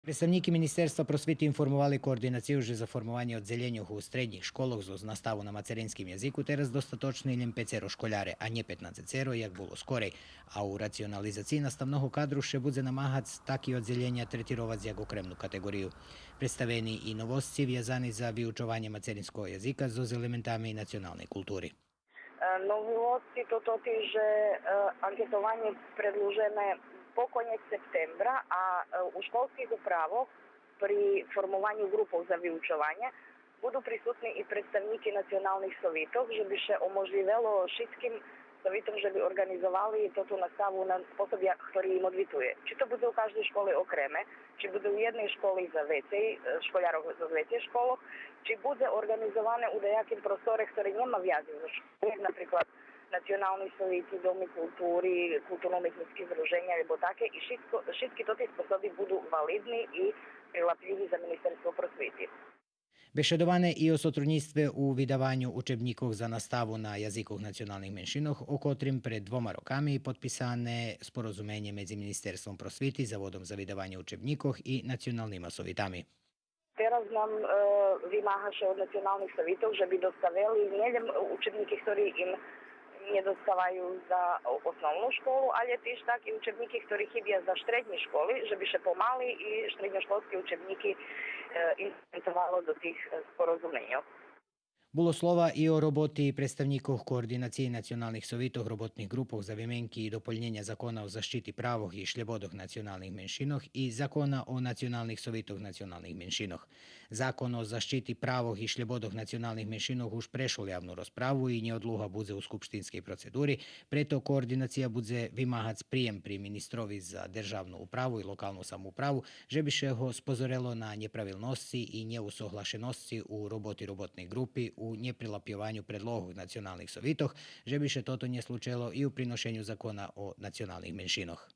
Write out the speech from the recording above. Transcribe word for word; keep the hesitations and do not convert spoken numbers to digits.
Представнїки Министерства просвити информовали координацию же за формованє оддзелєньох у штреднїх школох зоз наставу на мацеринским язику тераз достаточни лєм пецеро школяре, а нє петнацецеро, як було скорей, а у рационализациї наставного кадру ше будзе намагац таки оддзелєня третировац як окремну катеґорию. Представени и новосци вязани за виучованє мацеринского язика зоз елементами националней култури. Е, новосци то тоти же, е, анкетованє предлужене по конєц септембра, а, е, у школских управох при формованю ґрупох за виучованє буду присутни и представнїки националних совитох, же би ше оможлївело шицким совитом же би орґанизовали тоту наставу на способ я-, хтори им одвитує. Чи то будзе у каждей школи окреме, чи будзе у єдней школи за вецей, е, школярох зоз вецей школох, чи будзе орґанизоване у даяким просторе хтори нєма вязи зоз школом, як наприклад национални совити, доми култури, културно-уметнїцки здруженя, або таке, и шицко, шицки тоти способи буду валидни и прилаплїви за Министерство просвити. Бешедоване и о сотруднїцтве у видаваню учебнїкох за наставу на язикох националних меншинох, о котрим пред двома роками подписане спорозуменє медзи Министерством просвити, Заводом за видаванє учебнїкох и националнима совитами. Тераз нам, е, вимага ше од националних совитох же би доставели нєлєм учебнїки хтори им нє доставаю за о-, основну школу, алє тиж так и учебнїки хтори хибя за штреднї школи, же би ше помали и штредньошколски учебнїки, е, имплементовало до тих, е, спорозуменьох. Було слова и о роботи представнїкох координациї националних совитох, роботних ґрупох за вименки и дополнєня Закона о защити правох и шлєбодох националних меншинох и Закона о националних совитох националних меншинох. Закон о защити правох и шлєбодох националних меншинох уж прешол явну розправу и нєодлуга будзе у скупштинскей процедури, прето координация будзе вимагац приєм при министрови за державну управу и локалну самоуправу, же би ше го спозорело на нєправилносци и нєусоглашеносци у роботи роботней ґрупи у нєприлапйованю предлогох националних совитох, же би ше тото нє случело и у приношеню Закона о националних меншинох.